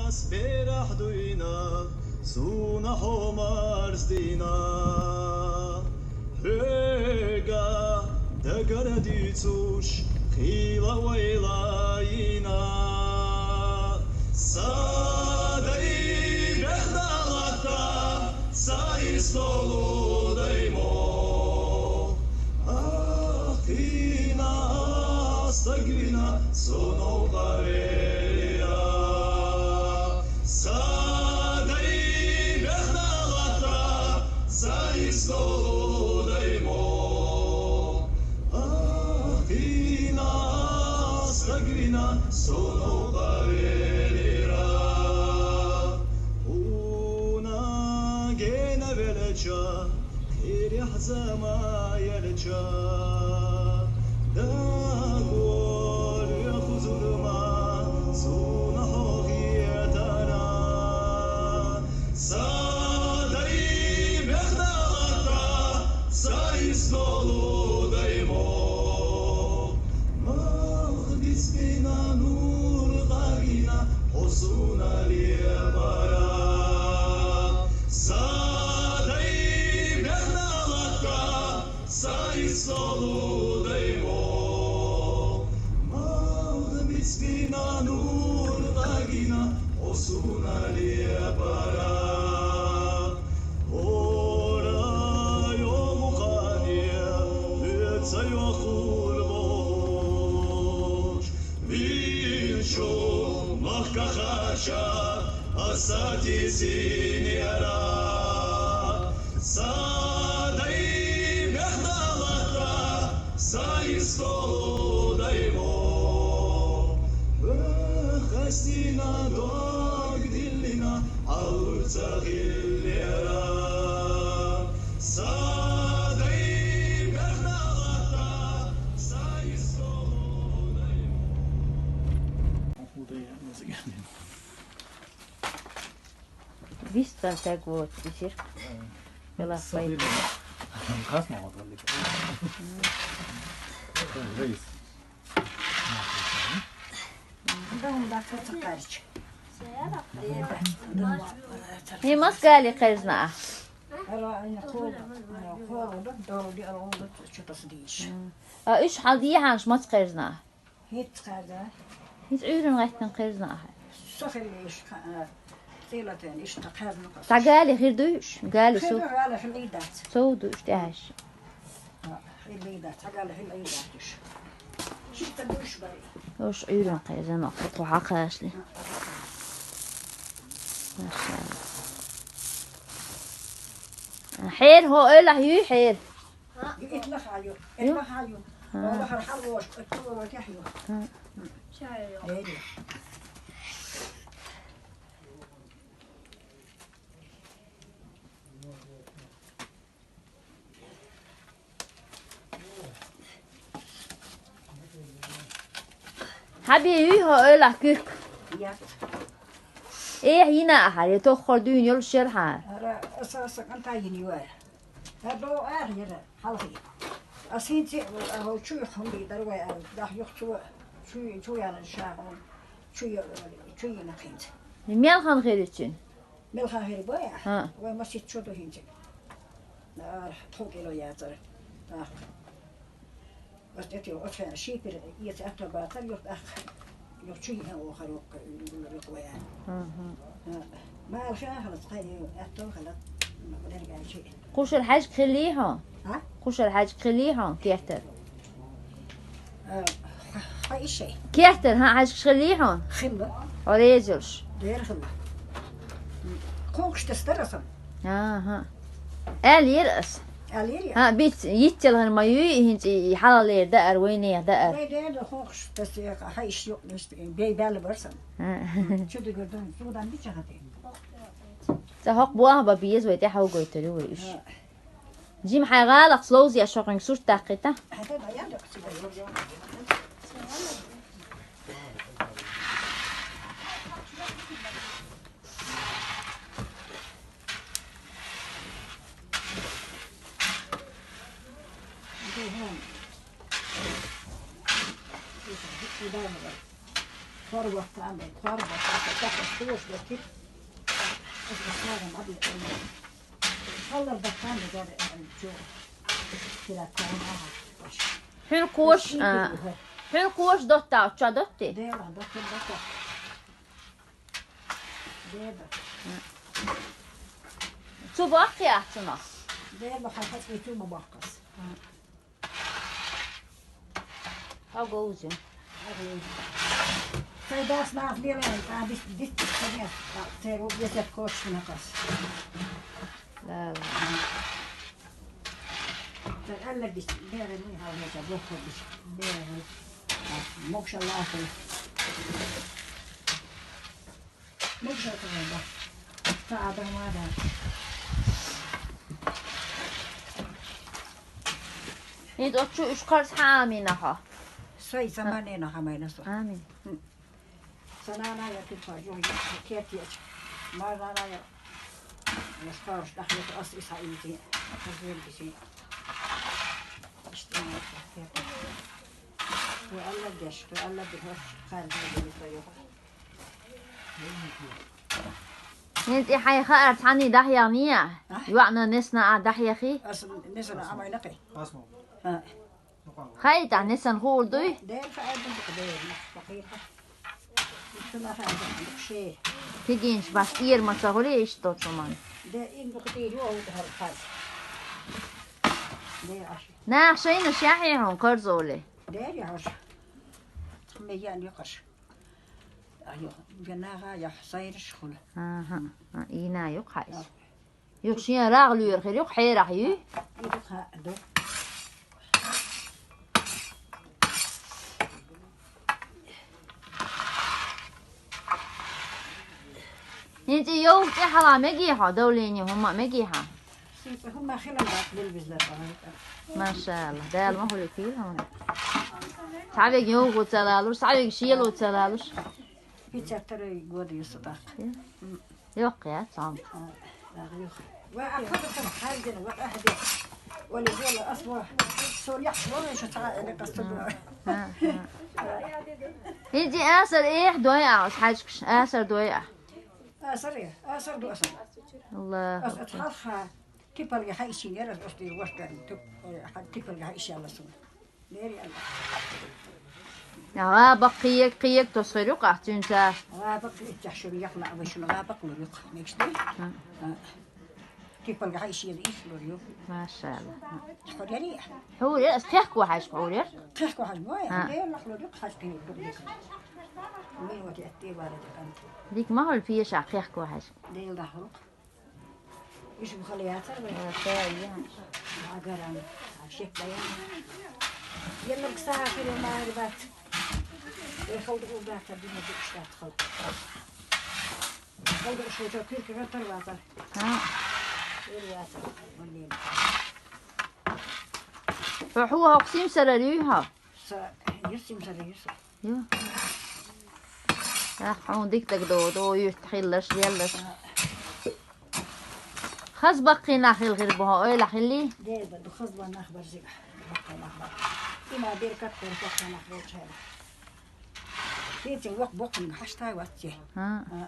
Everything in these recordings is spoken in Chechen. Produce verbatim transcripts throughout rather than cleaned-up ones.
Ас берахь дуйна, суна хьо марздина, хьоьга дагара дуьйцуш, хийла ойла йина. Са дай бехна латта, са йист долу дай мо. Ахкхийна, стаг вина, со новкъа велира. Са дай бехна латта, са йист долу дай мо. Ахкхийна, стаг вина, со новкъа велира. Хьуна гена велча, кхерехь зама елча, дагволу хузурма, суна хьо хетара. Са дай бехна латта, са йист долу дай мо. Малх бицбина, нур къагина, хьо суна лепара. Са дай бехна латта, са йист долу дай мо. Малх бицбина, нур къагина, хьо суна лепара. Ора йогу къане, веца йохур бош. Винчу махка хача, аса тисинера. Са дай бехна латта, са йист долу дай мо. Хьоьх хастийна, дог диллина, Ӏалур ца хиллера. Са дай бехна латта, са йист долу дай мо. Вистхьан стаг воцу изир. Белахь вай. Хас ма ваталли. Рейс. Хи мас гали кхезна а? А уьш хьал дехьанаш маца кхезна а? ХӀинца кхаьрда. ХӀинца Ӏуьйран гӀеттина кхезна ахьа. Со хилла иштта, а, цӀийлатен иштта кхаьрна кхо. Цхьа гали хир дуй уьш? Гали хир су? Ду, гали хилла и дац. Сов ду уьш тӀаьхьаш? А, хилла и дац, цхьа гали хилла и дац уьш. Шийтта дуьш бари. Уьш Ӏуьйран кхезна, кху хьакхашли. Машалла. Хьер хӀо ойлахь юй хьер? Итла хаю, итла хаю. Ола хар халош, итла ва кехю. Эри. Хьаби юй хӀо ойлахь куьк? Яц. Эхь йина ахьа, я тоххар дуьйна йолуш яра хьан? Ара, аса, аса, кӀанта йина юара. Ха, дов арахь яра хьалхе. Ас хӀинца а, хӀо чуьйх хӀума бийдар вай аьлла, дахьа юха цо чуй, чу яьлла ша хӀума, чуй, чуй йина хӀинца. Мел хан хир ю цуьнан? Мел хан хир бу ахь? ХӀаъ. Вай масийтта чу ду хӀинца. Арахь тхо кӀело яцара. ТӀаккха. Ас тӀетуьйху оцу хенахь шийпира эца аьтто бацара, юха тӀаккха, юха чу йиъна вохар воккха, юха ваьлла. Мгм. А, мала хи а хилац, кхайна аьтто а хилац, дерг аьлчи. Кхушара хьаьжка хиллий хьо? А? Кхушара хьаьжка хиллий хьо, кертара? А, хьа, хьа ишшей. Кертара, хьан хьаьжкаш хиллий хьо? Хилла. Хьо резалш? Дера хилла. Кхункаш тесна дара сан. Аха. Аьллера ас. Аьллера? ХӀаъ, биц, йиццалгӀар ма юй, хӀинца и хьалалера даар, вайнех даар. Вай дера хохуш, тас яха, хьай иш юкъ ниш, бей баьлла бар сан. ХӀаъ. Чу дугар дан, судан бича хати. Ца хокх буаха ба беза вай тӀе хьал гойтур ю вай уьш. ХӀаъ. Жим хьай гӀалахь ловза я шо хьуьнга сурт даккхийта. Хьата да я докси. Хорват там, хорват, так что слушай, ты. Это слава, мабы. Халлар баттан да чу. Кира там. Хьуьн кош, а, хьуьн кош доттагӀа, чо дотти? Дела, доттагӀа, доттагӀа. Деда. Цу баккхи ахчуна? Деда, хьан хацкъи цу ма баккхас. Хьо говза. Цай дас нах белен, та дис, дис, дис, церу весет кочна кас. Да. Та алла дис, бере ми халмета, бохо дис, бере. Мокша лахи. Мокша тагада. Та адамада. Ид отчу уьш карс хьамина ха. Сой заманена хамайна со. Амин. Санана я тут по, ё, ё, кертиеч. Марана я. Я скажу, что я ас иса инти. Азвердиси. Что я кертиеч. Ва Алла деш, ва Алла деш, хар деш, ва Алла деш. ХӀинца и хьайха ар цхьанний дахьяхний? А? ЙоӀна несна а дахьяхий? Ас несна а майнакъи. А. Хай тӀа несан хул дуй? Дер ха айбун дер, факъир. Исма ха айбун ше. Тигинш баш ир ма ца хули иш то чуман. Де ин бу хтир ю ау хар хар. Де аш. Нах шайна шахи хун карзоле. Дер я хош. Хме я ни хош. Айо, ганага я сайрш хул. Аха. А, ина ю хайс. Юх шин рагъ луьр хир, юх хьерах ю. Иду ха ду. ХӀинца йовх тӀе хьала мегий хьо, давление хӀума мегий хьа? Синца хӀума хилан бат билбизлар бахайта. Машалла, Дала ма хули кил хьуна. Цхьавег йовху ца лалуш, цхьавег шелу ца лалуш. Пятьдесят второй год ю садакъ. Йоккъ я, цом. А, да, юх. Ва ахада там хардин, ва ахди. Ва ли зола асма. Сор яхш ва шу цара или касту. Ха, ха. Иди асар эх дой а, хьажкш, асар дой а. Асар, асар ду асар. Аллах. Ас атхалха. Типалга хай ишин ярас, ас ди ваш дарин туп. Типалга хай иши Алла сун. Бери Алла. ГӀа бакъ кхиек, кхиек тосхир юкъа, цуьнца. ГӀа бакъ итчахь шуна яхна, ава шуна гӀа бакъ лур юкъа. Мекшди? Ха. Ха. Типалга хай иши иш лур ю. Машалла. Хьур яри? Хьур яр, ас кхехко хьажкъ хьур яр? Кхехко хьажкъ, бой. Ха. Дер лах лур юкъа, хьажкъ хьур юкъа. Мин вати атти вара дакан. Дик ма хьур пиеша кхехко хьажкъ. Дел дахрук. Иш бухале яцар вай. Ва, та, я. Агаран. Ашек баян. Еллер кса хире мар бат. Э, халды улдата, дина дик штат халды. Халды шо чо кирки гатар ватар. Ха. Эр ватар. Валле. Хьо хьу хьо симсара рюй хьо? Са, юсим сара юсим. Ю. Ах, хьун дик даг до, до, юрт хиллаш, леллаш. Хаз баккхи нах хил хир бу хьо, ойла хилли? Дел ба, ду хаз ба нах барзига. Баккхи нах бар. Има беркат бар, баккхи нах бар чайла. Тетин вак боккхин хаштай ватти. Ха. А,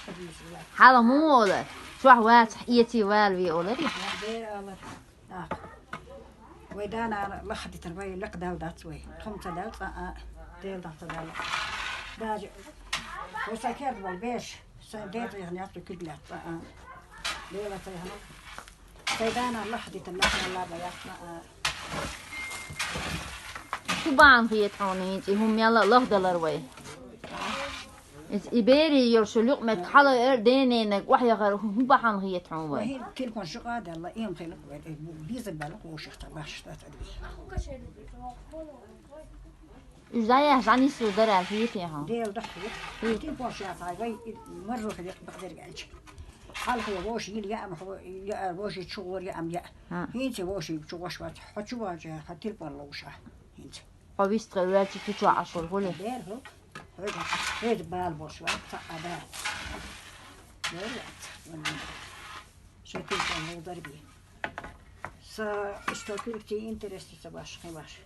хабиз ват. Хьала му ола? Чух вац, ети вал ви олари? А, дер ала. Так. Вай дана лахдитар, вай лакдал дац вай. Тхум ца дал, ца, а, дел дац ца дал. Даже вай сакерд вал беш, са дет яхни ацу кидлят, а. Дела ца яхна. Вай дана лахдитар, лакдал ла ба яхна, а. Шу бан хиет хьуна, инци хум яла лахдалар вай. Из и бери йол шу люкъмет хьала эр дененег вахьягъар хӀун бахьан хиет хьун вай? Вахин телефон шука дала, им хилик вай, биза бала коших та баш та та дви. Уж зая, занис удар а хиет я хьун. Дел да хиет. Хиет. Телефон шука вай, марзу хилик багдер ганч. Хал хиет вош ил я ам хо, я вош чугор я ам я. Ха. Хинче вош чугош ват, хочу важе, ха телефон лоша. Хинче. Хьо вистхир ваьлча цу чохь Ӏаш хуьлу, хуьлий? Дер хӀу. ХӀоьга, хӀоьга бала болуш вац, цхьаъ а бала. Дер вац, валла. Шо куьркан гӀовдар бе. Са иштта куьркций интересный ца баш, хин баш.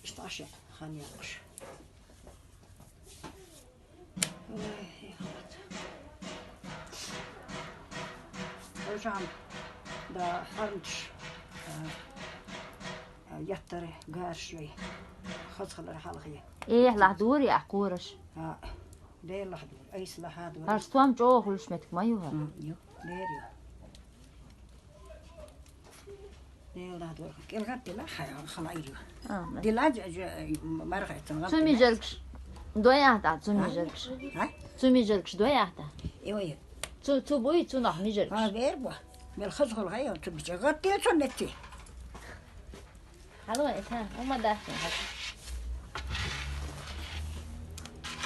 Иштта Ӏаш ян, хан яккхуш. Шам да хьарнташ, а, а, яттар гарш йой. Хазхалар хьалхи. Эхь лахь дори а кхораш. А, Дела лахь дур, айс лахь дур. Харш том чӀогӀа хуьлуш метк ма ю хӀара. М, ю, дер ю. Дела лахь дур. Килгат дела хай хала ир ю. А, ма- Дела ж, ж, марха эцэн. Цу мижергш. Дояхта, цу мижергш. А? Цу мижергш дояхта. Ой. Цу, цу буй, цу нах мижергш. А, вер бу. Мел хазхал гай, цу бича гаттил цу метти. Хало, эта, ума дахин.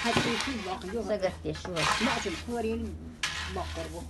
Хати шу бак ю. Сагат те шу. Мачын хорин баккар бу.